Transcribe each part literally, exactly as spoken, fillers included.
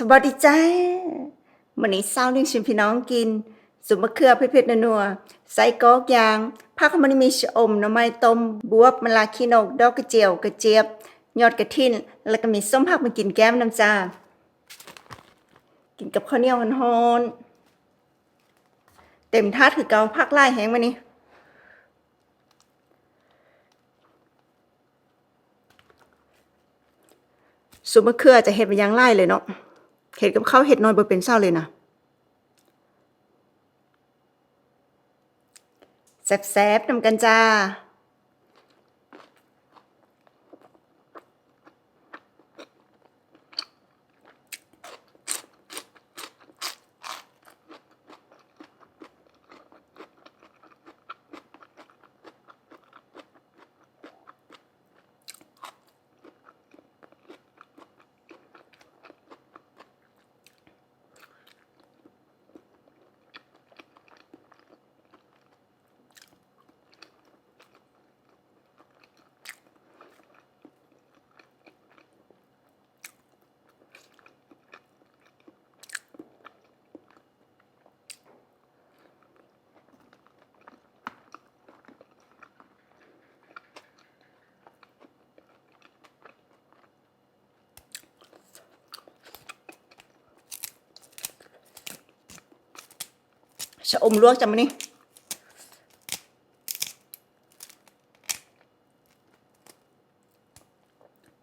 สวัสดีจ้า มื้อนี้ซาวเลี้ยงชิมพี่น้องกิน ซุปมะเขือเผ็ดๆนัวๆ ไส้กรอกย่าง ผักมันมีชะอม หน่อไม้ต้ม บวบ มะระขี้นก ดอกกระเจียว กระเจี๊ยบ ยอดกระถิน แล้วก็มีส้มผักมากินแก้มนำจ้า กินกับข้าวเหนียวฮ้อนๆ เต็มถาดคือเก่า ผักหลายแฮงมื้อนี้ ซุปมะเขือจะเฮ็ดมาอย่างหลายเลยเนาะ เฮ็ดกับข้าวเฮ็ดน้อยบ่เป็นเซาเลยนะ แซ่บๆนำกันจ้า ชะอมลวกจ้ะมื้อนี้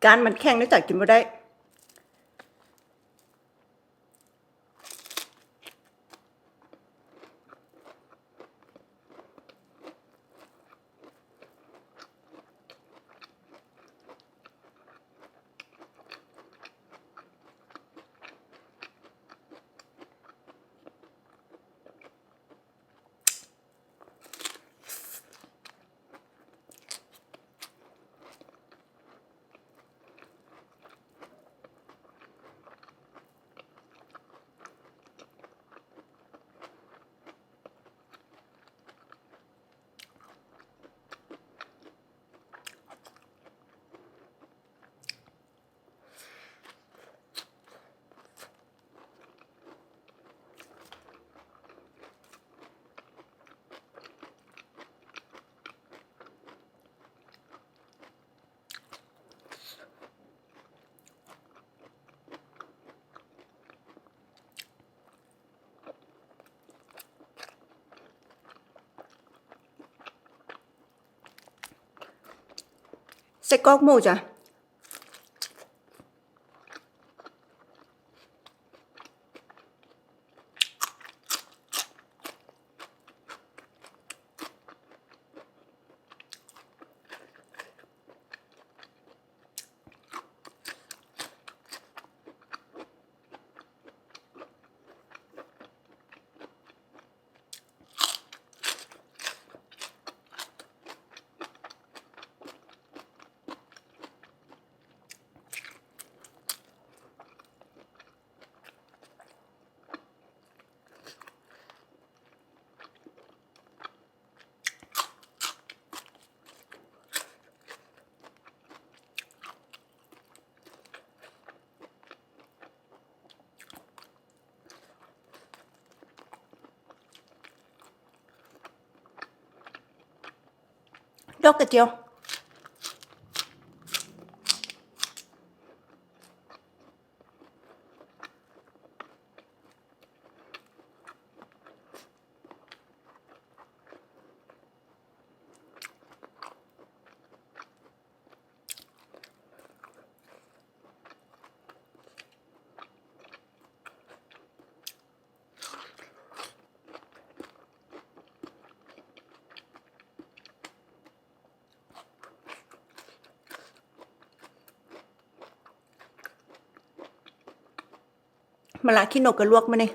ก้านมันแข็งนะจ๊ะ กินบ่ได้ ไส้กรอกหมูจ้ะ ดอกกระเจียว มะระขี้นกก็ลวกมานี่ มะระขี้นกก็ลวกมานี่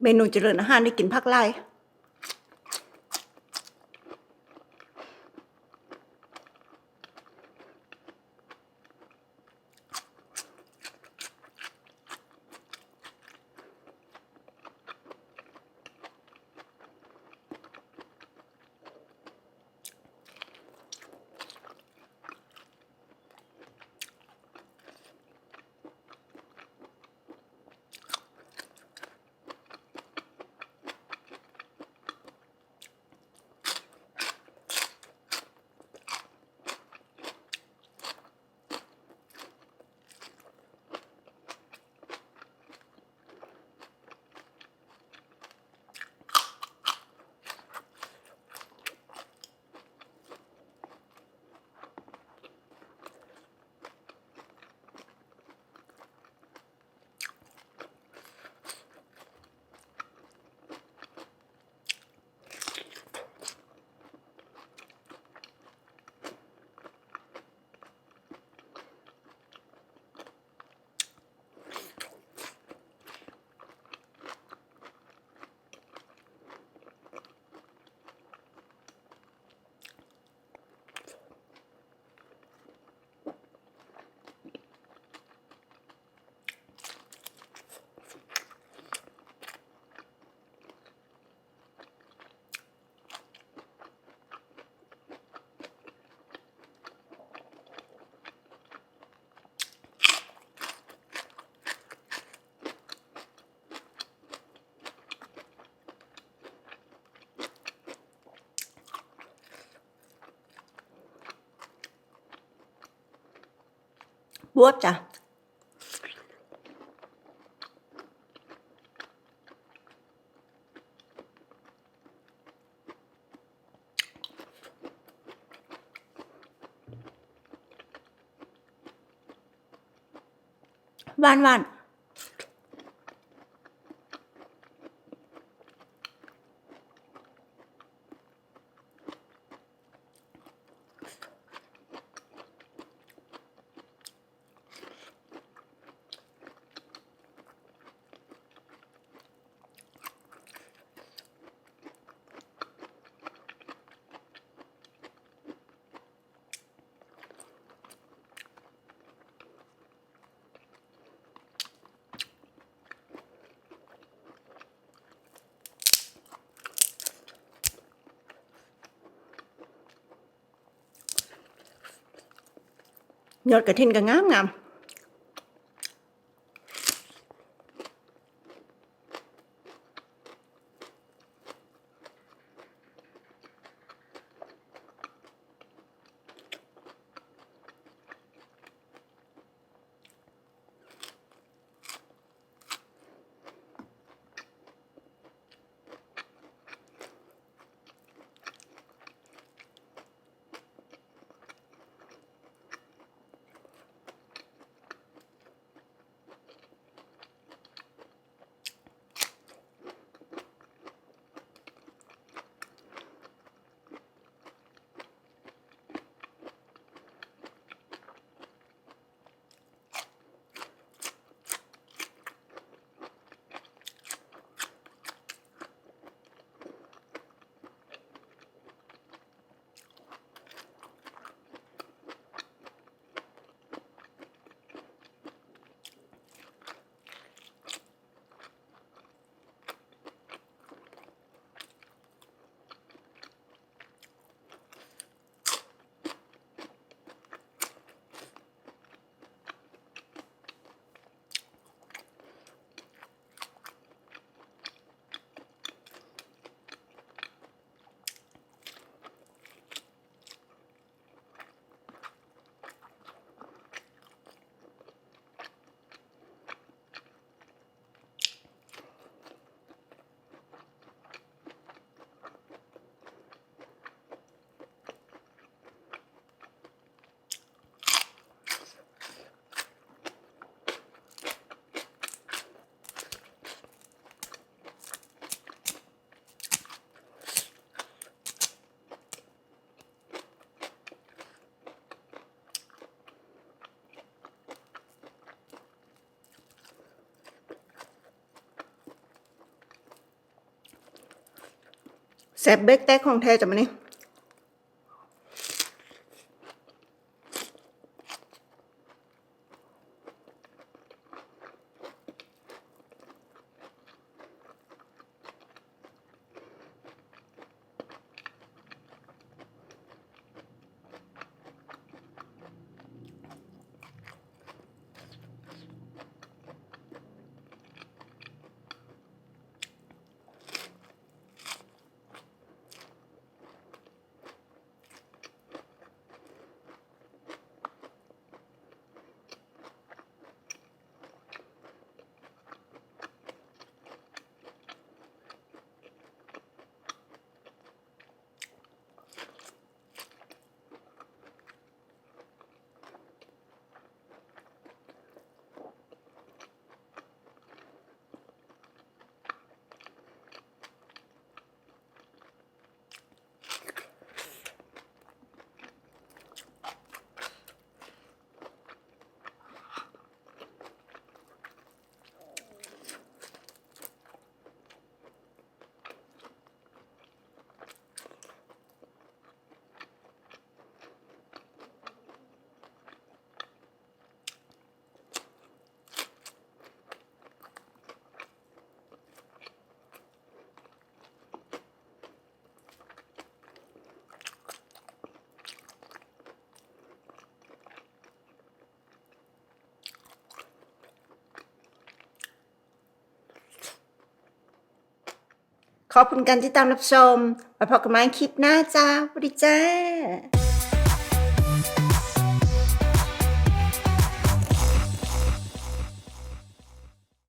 เมนูเจริญอาหารได้กินผักหลาย บวบจ้ะ หวานหวาน ยอดกระถินก็งามงาม เ แซ่บเบิกแต่ของแท้จ้ะมื้อนี้ ขอบคุณการติดตามรับชม ไว้พบกันใหม่คลิปหน้าจ้า สวัสดีจ้า